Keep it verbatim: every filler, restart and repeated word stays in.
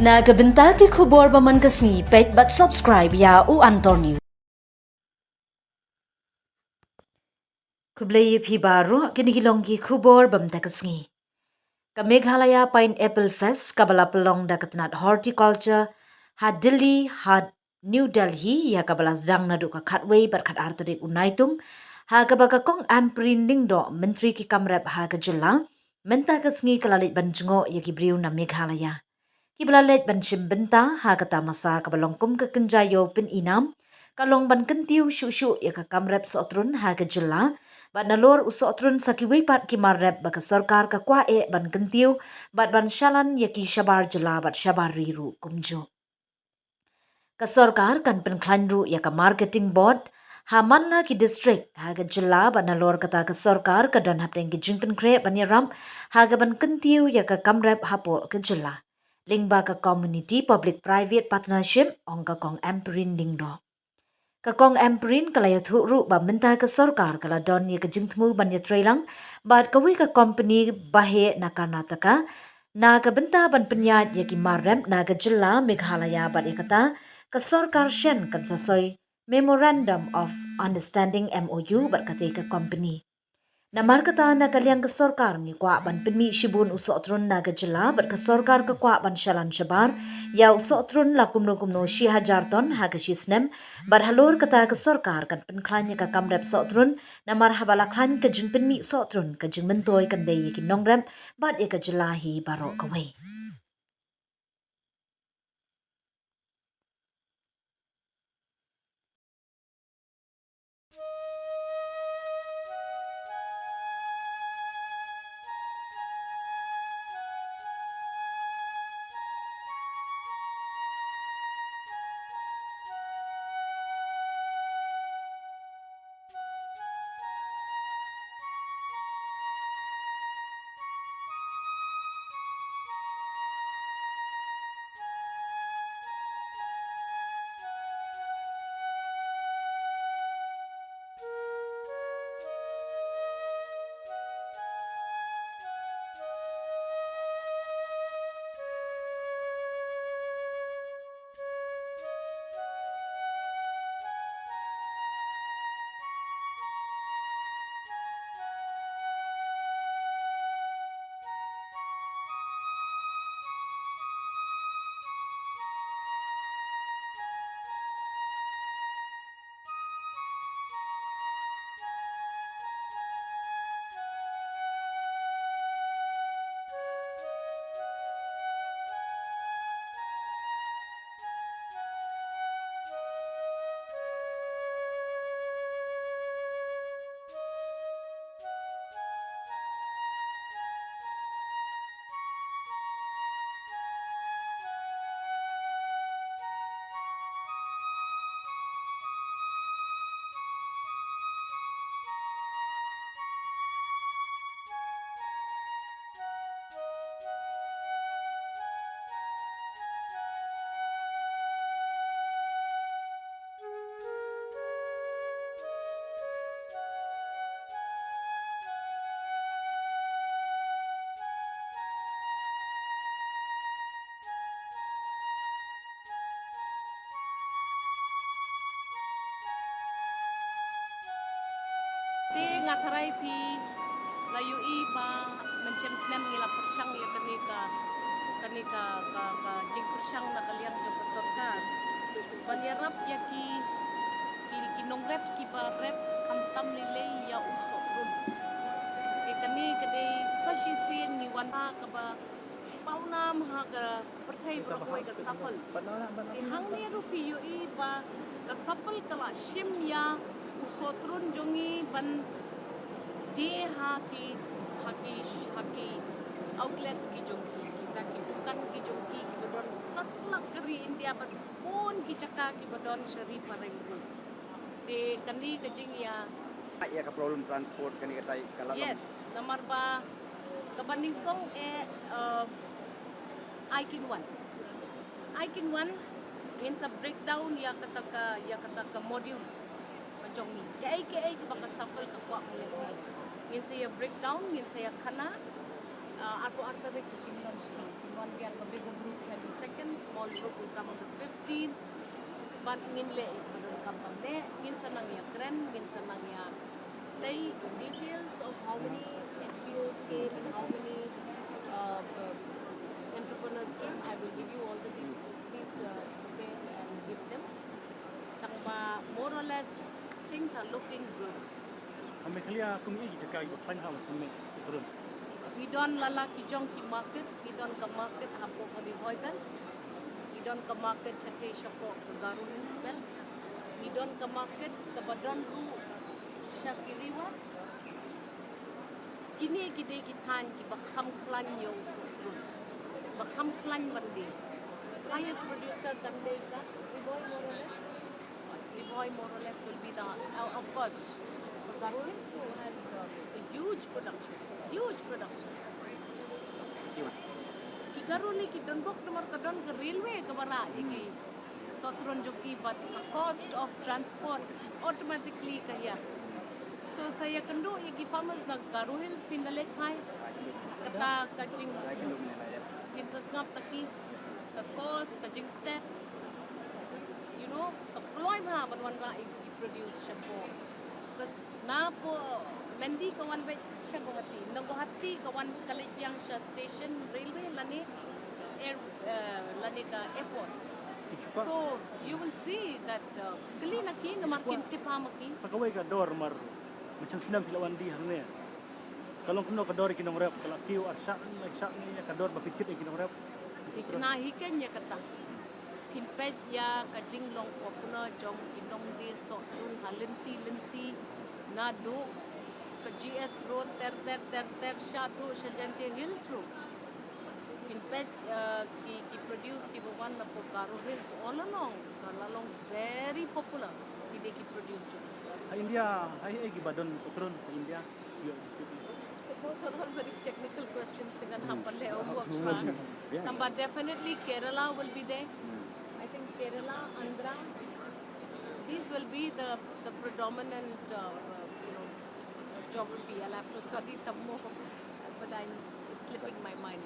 Na ka bynta ki khubor ba man ka sngi, peit bad subscribe ïa U Antor News. Khublei ïa phi baroh, kine ki long ki khubor ba mynta ka sngi. Ka Meghalaya Pineapple Fest kaba la pynlong da ka tnat Horticulture ha Delhi, ha New Delhi, ïa kaba la sdang naduh ka khatwei bad khatar tarik u Naitung, ha kaba ka Kong Ampareen Lyngdoh, Myntri ki kam rep ha ka jylla, mynta ka sngi ka la leit ban jngoh ïa ki briew na Meghalaya. Kiba la leit ban shim bynta ha ka tamasa kaba long kum ka kynja ïew pyni nam, ka long ban kyntiew shuh shuh ïa ka kam rep sohtrun ha ka jylla, bad nalor u sohtrun sa kiwei pat ki mar rep ba ka sorkar ka kwah eh ban kyntiew, bad ban shalan ïa ki shabar jylla bad shabar ri ruh kumjuh. Ka sorkar kan pynkhlaiñ ruh ïa ka marketing board ha man la ki district ha ka jylla, bad nalor kata ka sorkar ka don hapdeng ki jingpynkhreh ban ïarap ha kaban kyntiew ïa ka kam rep hapoh ka jylla. Lyngba ka Community Public Private Partnership, ong ka Kong Ampareen Lyngdoh. Ka Kong Ampareen ka la ïathuh ruh ba mynta ka sorkar ka la don ïa ka jingthmu ban ïatreilang bad kawei ka kompani baheh na Karnataka na ka bynta ban pynïaid ïa ki mar rep na ka jylla Meghalaya, bad ïa kata ka sorkar shen kan sa soi Memorandum of Understanding, M O U, bad katei ka kompani. Namar kata, na ka liang ka sorkar ngi kwah ban pynmih shibun u sohtrun na ka jylla, bad ka sorkar ka kwah ban shalan shabar ïa u sohtrun la kumno kumno shi hajar ton ha ka shi snem, bad halor kata ka sorkar kan pynkhlaiñ ïa ka kam rep sohtrun, namar haba la khlaiñ ka jingpynmih sohtrun, ka jingmyntoi kan dei ïa ki nongrep bad ïa ka jylla hi baroh kawei. Te nga tharai phi la ïohi ba mynshem snem ngi la pyrshang ïa kane ka, kane ka, ka, ka jingpyrshang na ka liang jong ka sorkar ban ïarap ïa ki, ki, ki nongrep kiba rep khamtam lei lei ïa u sohtrun. Te kane ka dei sa shisien ngi wan ha kaba pawnam ha ka pyrthei baroh kawei ka Safal. Te hangne ruh phi ïohi ba ka Safal ka la shim ïa u sohtrun jong ngi ban die ha ki, ha ki, ha ki outlets ki jong ki, kita ki dukan ki jong ki, kiba don satlak ka ri India bad bun ki jaka kiba don sha ri Bahrain ruh. Te kane ka jingïa, ïa ka problem transport kane katai ka la, yes, namar ba kaba nyngkong eh, eh, ai kin wan. Ai kin wan, ngin sa breakdown ïa kata ka, ïa kata ka module ka jong ngi. Kaei kaei kaba ka Safal ka kwah ban leh. Ngin sa ïa breakdown, ngin sa ïa khana, ah, arphew ar tarik kin wan sha, kin wan biang ka bigger group twenty seconds, Small group will come on the fifteenth. Bad ngin leh ïa kaba donkam ban leh, ngin sa nang ïakren, ngin sa nang ïa tei details of how many F P Os came and how many uh, uh, entrepreneurs came. I will give you all the details. Please uh, prepare and give them. Tangba more or less things are looking good. Ha Meghalaya kum ïa ki jaka ïa khlaiñ ha kum ïa. Ngi don la la ki jong ki markets, ngi don ka market hapoh ka Ri Bhoi Belt, ngi don ka market shatei shapoh ka Garo Hills Belt, ngi don ka market kaba don ruh sha ki Ri War. Kine ki dei ki thaiñ kiba kham khlaiñ ïa u sohtrun, ba kham khlaiñ ban dei. Highest producer kan dei ka Ri Bhoi more or less. Ri Bhoi more or less will be the, uh, of course, the Garo Hills who has uh, a huge production, huge production. Ki Garo lei ki don bok namar ka don ka railway kaba rah ïa ki sohtrun jong ki, but ka cost of transport automatically ka hiar. So sa ïakynduh ïa ki farmers na Garo Hills, phin da leit phai, kata ka jing, phin sa sngap ta ki, ka cost, ka jingsted, you know, ka kloi bha ban wanrah ïa ki produce shapoh. Because na poh Mandi ka wan beit sha Guwahati, na Guwahati ka wan, ka leit biang sha station railway lane air, uh, lane ka airport. So you will see that uh, kylli na ki namar kin tip ha ma ki. Sa kawei ka dor mar, ma chang snem phi la wan die hangne, ka long kumno ka dor ïa ki nongrep? Ka la kiew ar shah ne, lai shah ne ïa ka dor ba phi thied ïa ki nongrep? Thikna hi keiñ ïa kata. Phin peit ïa ka jinglong popular jong ki nongdie sohtrun ha lynti lynti, naduh ka G S Road ter ter ter ter shaduh sha Jaintia Hills ruh. Phin peit uh, ki, ki produce kiba wan napoh Garo Hills all along, ka la long very popular. Ki dei ki produce jong ki. Ha India, ha ei ei kiba don sohtrun ha India? Those are all very technical questions, te ngan hap ban leh homework shwa. Tangba definitely Kerala will be there. I think Kerala, Andhra, these will be the, the predominant uh, uh, you know, geography. I'll have to study some more, but I'm, it's slipping my mind.